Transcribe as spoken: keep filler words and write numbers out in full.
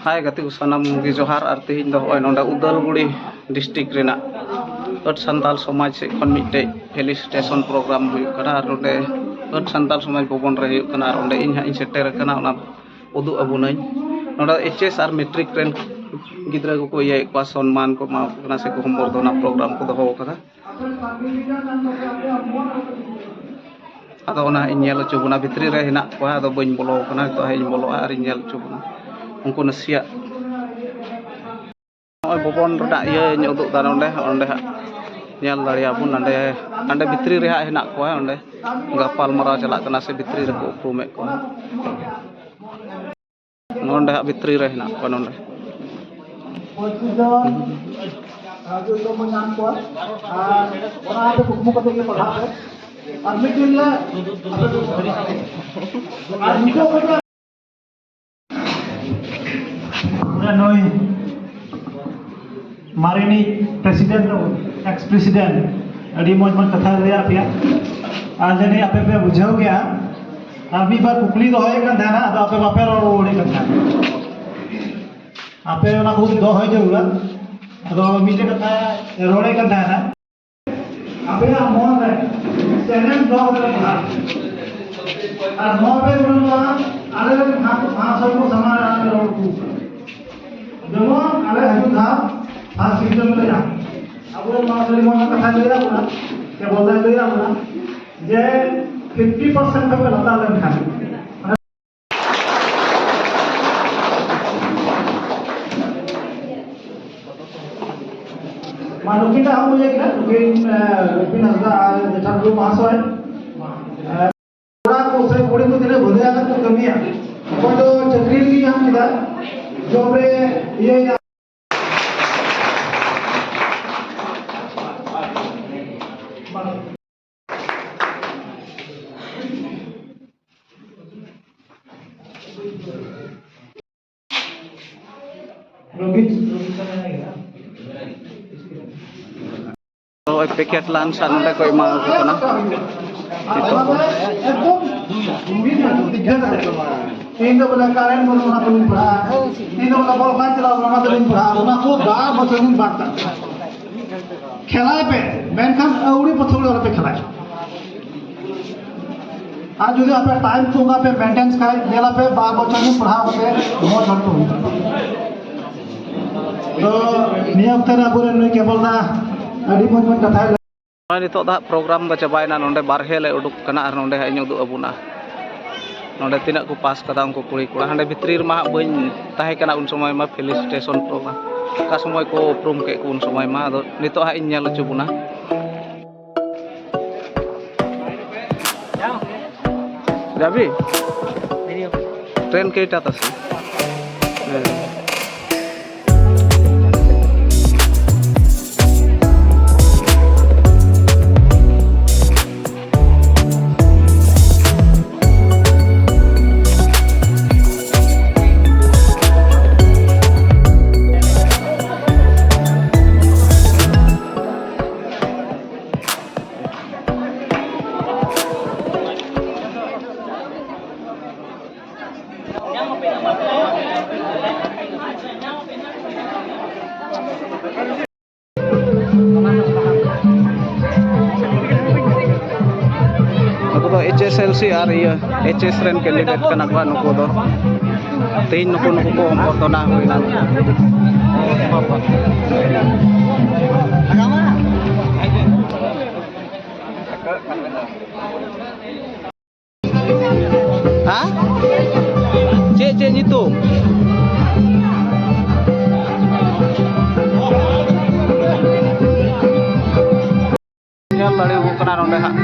ᱦᱟᱭ ᱜᱟᱛᱮ ᱠᱚ, ᱥᱟᱱᱟᱢ ᱜᱮ ᱡᱚᱦᱟᱨ᱾ ᱟᱨ ᱛᱮᱦᱮᱧ ᱫᱚ ᱦᱚᱸᱜᱼᱚᱭ ᱱᱚᱰᱮ ᱩᱫᱟᱞᱜᱩᱲᱤ ᱰᱤᱥᱴᱨᱤᱠᱴ ᱨᱮᱱᱟᱜ ᱟᱹᱴ ᱥᱟᱱᱛᱟᱞ ᱥᱚᱢᱟᱡᱽ ᱥᱮᱫ ᱠᱷᱚᱱ ᱢᱤᱫᱴᱮᱡ ᱯᱷᱮᱞᱤᱥᱤᱴᱮᱥᱚᱱ ᱯᱨᱳᱜᱨᱟᱢ ᱦᱩᱭᱩᱜ ᱠᱟᱱᱟ᱾ ᱟᱨ ᱱᱚᱰᱮ ᱟᱹᱴ ᱥᱟᱱᱛᱟᱞ ᱥᱚᱢᱟᱡᱽ ᱵᱷᱚᱵᱚᱱ ᱨᱮ ᱦᱩᱭᱩᱜ ᱠᱟᱱᱟ᱾ ᱟᱨ ᱚᱸᱰᱮ ᱤᱧ ᱦᱟᱸᱜ ᱤᱧ ᱥᱮᱴᱮᱨ ᱟᱠᱟᱱᱟ, ᱚᱱᱟ ᱩᱫᱩᱜ ᱟᱵᱚᱱᱟᱹᱧ᱾ ᱱᱚᱰᱮ ᱮᱭᱤᱪ ᱮᱥ ᱟᱨ ᱢᱮᱴᱨᱤᱠ ᱨᱮᱱ ᱜᱤᱫᱽᱨᱟᱹ ᱠᱚᱠᱚ ᱤᱭᱟᱹᱭᱮᱫ ᱠᱚᱣᱟ, ᱥᱚᱱᱢᱟᱱ ᱠᱚ ᱮᱢᱟ ᱠᱚ ᱠᱟᱱᱟ ᱥᱮ ᱠᱚ ᱥᱚᱢᱵᱚᱨᱫᱷᱚᱱᱟ ᱯᱨᱳᱜᱨᱟᱢ ᱠᱚ ᱫᱚᱦᱚ ᱟᱠᱟᱫᱟ᱾ ᱟᱫᱚ ᱚᱱᱟ ᱦᱟᱸᱜ ᱤᱧ ᱧᱮᱞ ᱦᱚᱪᱚ ᱵᱚᱱᱟ, ᱵᱷᱤᱛᱨᱤ ᱨᱮ ᱦᱮᱱᱟᱜ ᱠᱚᱣᱟ, ᱟᱫᱚ ᱵᱟᱹᱧ ᱵᱚᱞᱚ ᱟᱠᱟᱱᱟ᱾ ᱱᱤᱛᱚᱜ ᱦᱟᱸᱜ ᱤᱧ ᱵᱚᱞᱚᱜᱼᱟ ᱟᱨ ᱤᱧ ᱧᱮᱞ ᱦᱚᱪᱚ ᱵᱚᱱᱟ ᱩᱱᱠᱩ ᱱᱟᱥᱮᱭᱟᱜ᱾ ᱱᱚᱜᱼᱚᱭ ᱵᱷᱚᱵᱚᱱ ᱨᱮᱱᱟᱜ ᱤᱭᱟᱹᱧ ᱩᱫᱩᱜ ᱮᱫᱟ ᱱᱚᱰᱮ, ᱚᱸᱰᱮ ᱦᱟᱸᱜ ᱧᱮᱞ ᱫᱟᱲᱮᱭᱟᱵᱚᱱ ᱱᱚᱰᱮ, ᱦᱟᱸᱰᱮ ᱵᱷᱤᱛᱨᱤ ᱨᱮ ᱦᱟᱸᱜ ᱦᱮᱱᱟᱜ ᱠᱚᱣᱟ᱾ ᱚᱸᱰᱮ ᱜᱟᱯᱟᱞᱢᱟᱨᱟᱣ ᱪᱟᱞᱟᱜ ᱠᱟᱱᱟ ᱥᱮ ᱵᱷᱤᱛᱨᱤ ᱨᱮᱠᱚ ᱩᱯᱨᱩᱢᱮᱫ ᱠᱚᱣᱟ᱾ ᱱᱚᱰᱮ ᱦᱟᱸᱜ ᱵᱷᱤᱛᱨᱤ ᱨᱮ ᱦᱮᱱᱟᱜ ᱠᱚᱣᱟ ᱱᱚᱰᱮ᱾ ᱯᱚᱸᱪᱤᱥ ᱡᱚᱱ ᱡᱚᱛᱚ ᱵᱚᱱ ᱧᱟᱢ ᱠᱚᱣᱟ᱾ ᱟᱨ ᱚᱱᱟ ᱟᱯᱮ ᱠᱩᱠᱢᱩ ᱠᱟᱛᱮ ᱜᱮ ᱯᱟᱲᱦᱟᱜ ᱯᱮ᱾ ᱟᱨ ᱢᱤᱫ ᱫᱤᱱ ᱦᱤᱞᱳᱜ ᱟᱯᱮ ᱠᱚ ᱯᱟᱲᱦᱟᱜᱼᱟ᱾ ᱟᱨ ᱱᱤᱛᱚᱜ ᱠᱷᱚᱱ ᱫᱚ ᱯᱩᱨᱟᱹ ᱱᱩᱭ ᱢᱟᱨᱮᱱᱤᱡ ᱯᱨᱮᱥᱤᱰᱮᱱᱴ, ᱮᱠᱥ ᱯᱨᱮᱥᱤᱰᱮᱱᱴ, ᱟᱹᱰᱤ ᱢᱚᱡᱽ ᱢᱚᱡᱽ ᱠᱟᱛᱷᱟ ᱞᱟᱹᱭᱟᱫ ᱯᱮᱭᱟ᱾ ᱟᱨ ᱡᱟᱹᱱᱤᱡ ᱟᱯᱮ ᱯᱮ ᱵᱩᱡᱷᱟᱹᱣ ᱜᱮᱭᱟ᱾ ᱟᱨ ᱢᱤᱫ ᱵᱟᱨ ᱠᱩᱠᱞᱤ ᱫᱚᱦᱚᱭᱮᱫ ᱠᱟᱱ ᱛᱟᱦᱮᱱᱟ, ᱟᱫᱚ ᱟᱯᱮ ᱵᱟᱯᱮ ᱨᱚᱲ ᱨᱩᱣᱟᱹᱲᱮᱫ ᱠᱟᱱ ᱛᱟᱦᱮᱱᱟ᱾ ᱟᱯᱮ ᱚᱱᱟ ᱠᱚ ᱫᱚᱦᱚᱭ ᱡᱟᱹᱨᱩᱲᱟ᱾ ᱟᱫᱚ ᱢᱤᱫᱴᱮᱡ ᱠᱟᱛᱷᱟ ᱨᱚᱲᱮᱫ ᱠᱟᱱ ᱛᱟᱦᱮᱱᱟ, ᱟᱯᱮᱭᱟᱜ ᱢᱚᱱ ᱨᱮ ᱪᱮᱞᱮᱧᱡᱽ ᱫᱚᱦᱚ ᱠᱟᱛᱮ ᱯᱟᱲᱦᱟᱜ ᱯᱮ᱾ ᱟᱨ ᱱᱚᱣᱟ ᱯᱮ ᱜᱩᱱᱟᱹᱱᱚᱜᱼᱟ, ᱟᱞᱮ ᱨᱮᱱ ᱢᱟᱦᱟ-, ᱢᱟᱦᱟᱥᱚᱭ ᱠᱚ ᱥᱟᱢᱟᱝ ᱨᱮ ᱟᱞᱮ ᱨᱚᱲ ᱦᱚᱪᱚ ᱠᱟᱱᱟ᱾ ᱡᱮᱢᱚᱱ ᱟᱞᱮ ᱦᱤᱡᱩᱜ ᱫᱷᱟᱣ ᱯᱷᱟᱥᱴ ᱰᱤᱵᱷᱤᱡᱚᱱ ᱞᱮ ᱧᱟᱢ᱾ ᱟᱵᱚᱨᱮᱱ ᱢᱟᱦᱟᱥᱚᱭ ᱱᱚᱣᱟ ᱠᱟᱛᱷᱟᱭ ᱞᱟᱹᱭᱟᱫ ᱵᱚᱱᱟ, ᱠᱮᱵᱚᱞ ᱫᱟᱭ ᱞᱟᱹᱭᱟᱫ ᱵᱚᱱᱟ ᱡᱮ ᱯᱷᱤᱯᱴᱤ ᱯᱟᱨᱥᱮᱱᱴ ᱠᱷᱚᱱ ᱯᱮ ᱞᱟᱛᱟᱨ ᱞᱮᱱᱠᱷᱟᱱ, ᱢᱟ ᱱᱩᱠᱤᱱ ᱴᱟᱜ ᱦᱚᱸ ᱞᱟᱹᱭ ᱠᱮᱫᱟ, ᱱᱩᱠᱤᱱ, ᱮ, ᱨᱩᱯᱤᱱ ᱦᱟᱸᱥᱫᱟ ᱟᱨ ᱡᱮᱴᱷᱟ ᱴᱩᱰᱩ ᱢᱟᱦᱟᱥᱚᱭ᱾ ᱮ, ᱠᱚᱲᱟ ᱠᱚ ᱥᱮ ᱠᱩᱲᱤ ᱠᱚ ᱛᱤᱱᱟᱹᱜ ᱵᱷᱟᱹᱞᱟᱹᱭ ᱟᱱᱟᱜ ᱠᱚ ᱠᱟᱹᱢᱤᱭᱟ, ᱚᱠᱚᱭ ᱫᱚ ᱪᱟᱹᱠᱨᱤ ᱨᱮᱜᱮ ᱧᱟᱢ ᱠᱮᱫᱟ, ᱡᱚᱵ ᱨᱮ ᱤᱭᱟᱹᱭᱟ᱾ ᱱᱚᱜᱼᱚᱭ ᱯᱮᱠᱮᱴ ᱞᱟᱱᱪ ᱦᱟᱸᱜ ᱱᱚᱸᱰᱮ ᱠᱚ ᱮᱢᱟ ᱠᱚ ᱠᱟᱱᱟ ᱱᱤᱛᱚᱜ ᱫᱚ᱾ ᱤᱧ ᱫᱚ ᱵᱚᱞᱮ ᱠᱟᱨᱮᱱᱴ ᱵᱟᱹᱱᱩᱜ, ᱚᱱᱟ ᱛᱮ ᱵᱟᱹᱧ ᱯᱟᱲᱦᱟᱜᱼᱟ᱾ ᱤᱧ ᱫᱚ ᱵᱚᱞᱮ ᱵᱚᱞ ᱵᱟᱹᱧ ᱪᱟᱞᱟᱣ, ᱚᱱᱟ ᱛᱮ ᱵᱟᱹᱧ ᱯᱟᱲᱦᱟᱜᱼᱟ᱾ ᱚᱱᱟ ᱠᱚ ᱵᱟᱨ ᱵᱚᱪᱷᱚᱨ ᱤᱧ ᱵᱟᱫ ᱠᱟᱜ ᱠᱟᱱᱟ᱾ ᱠᱷᱮᱞᱟᱭ ᱯᱮ, ᱢᱮᱱᱠᱷᱟᱱ ᱟᱹᱣᱲᱤ ᱯᱟᱹᱛᱷᱟᱹᱣᱲᱤ ᱟᱞᱚᱯᱮ ᱠᱷᱮᱞᱟᱭᱟ᱾ ᱟᱨ ᱡᱩᱫᱤ ᱟᱯᱮ ᱴᱟᱭᱤᱢ ᱠᱚ ᱚᱱᱠᱟ ᱯᱮ ᱢᱮᱱᱴᱮᱱ ᱠᱷᱟᱡ, ᱧᱮᱞ ᱟᱯᱮ ᱵᱟᱨ ᱵᱚᱪᱷᱚᱨ ᱜᱮ ᱯᱟᱲᱦᱟᱣ ᱠᱟᱛᱮ ᱢᱚᱡᱽ ᱦᱚᱲ ᱠᱚ ᱦᱩᱭᱩᱜᱼᱟ᱾ ᱛᱚ ᱱᱤᱭᱟᱹ ᱚᱠᱛᱮ ᱨᱮ ᱟᱵᱚᱨᱮᱱ ᱱᱩᱭ ᱠᱮᱵᱚᱞ ᱫᱟ ᱟᱹᱰᱤ ᱢᱚᱡᱽ ᱢᱚᱡᱽ ᱠᱟᱛᱷᱟᱭ ᱞᱟᱹᱭ᱾ ᱱᱚᱜᱼᱚᱭ ᱱᱤᱛᱚᱜ ᱫᱚ ᱦᱟᱸᱜ ᱯᱨᱳᱜᱨᱟᱢ ᱫᱚ ᱪᱟᱵᱟᱭᱮᱱᱟ, ᱱᱚᱰᱮ ᱵᱟᱨᱦᱮ ᱞᱮ ᱩᱰᱩᱠ ᱠᱟᱱᱟ ᱟᱨ ᱱᱚᱰᱮ ᱦᱟᱸᱜ ᱤᱧ ᱩᱫᱩᱜ ᱟᱵᱚᱱᱟ᱾ ᱱᱚᱰᱮ ᱛᱤᱱᱟᱹᱜ ᱠᱚ ᱯᱟᱥ ᱠᱟᱫᱟ ᱩᱱᱠᱩ ᱠᱩᱲᱤ ᱠᱚᱲᱟ᱾ ᱦᱟᱸᱰᱮ ᱵᱷᱤᱛᱨᱤ ᱨᱮᱢᱟ ᱦᱟᱸᱜ ᱵᱟᱹᱧ ᱛᱟᱦᱮᱸ ᱠᱟᱱᱟ ᱩᱱ ᱥᱚᱢᱚᱭ ᱢᱟ, ᱯᱷᱮᱞᱤᱥᱤᱴᱮᱥᱚᱱ ᱯᱨᱳᱜᱨᱟᱢ ᱚᱠᱟ ᱥᱚᱢᱚᱭ ᱠᱚ ᱩᱯᱨᱩᱢ ᱠᱮᱫ ᱠᱚ ᱩᱱ ᱥᱚᱢᱚᱭ ᱢᱟ᱾ ᱟᱫᱚ ᱱᱤᱛᱚᱜ ᱦᱟᱸᱜ ᱤᱧ ᱧᱮᱞ ᱦᱚᱪᱚ ᱵᱚᱱᱟ᱾ যাবি? ট্রেন কেইটাত আছে? হ্যাঁ। ᱱᱩᱠᱩ ᱫᱚ ᱮᱭᱤᱪ ᱮᱥ ᱮᱞ ᱥᱤ ᱟᱨ ᱤᱭᱟᱹ ᱮᱭᱤᱪ ᱮᱥ ᱨᱮᱱ ᱠᱮᱱᱰᱤᱰᱮᱴ ᱠᱟᱱᱟ ᱠᱚ ᱱᱩᱠᱩ ᱫᱚ᱾ ᱛᱮᱦᱮᱧ ᱱᱩᱠᱩ, ᱱᱩᱠᱩ ᱠᱚ ᱚᱢᱵᱚᱨᱛᱚᱱᱟ ᱦᱩᱭᱱᱟ᱾ ᱦᱮᱸ? ᱪᱮᱫ, ᱪᱮᱫ ᱧᱩᱛᱩᱢ? ᱧᱮᱞ ᱫᱟᱲᱮᱭᱟᱠᱚ ᱠᱟᱱᱟ ᱱᱚᱰᱮ ᱦᱟᱸᱜ᱾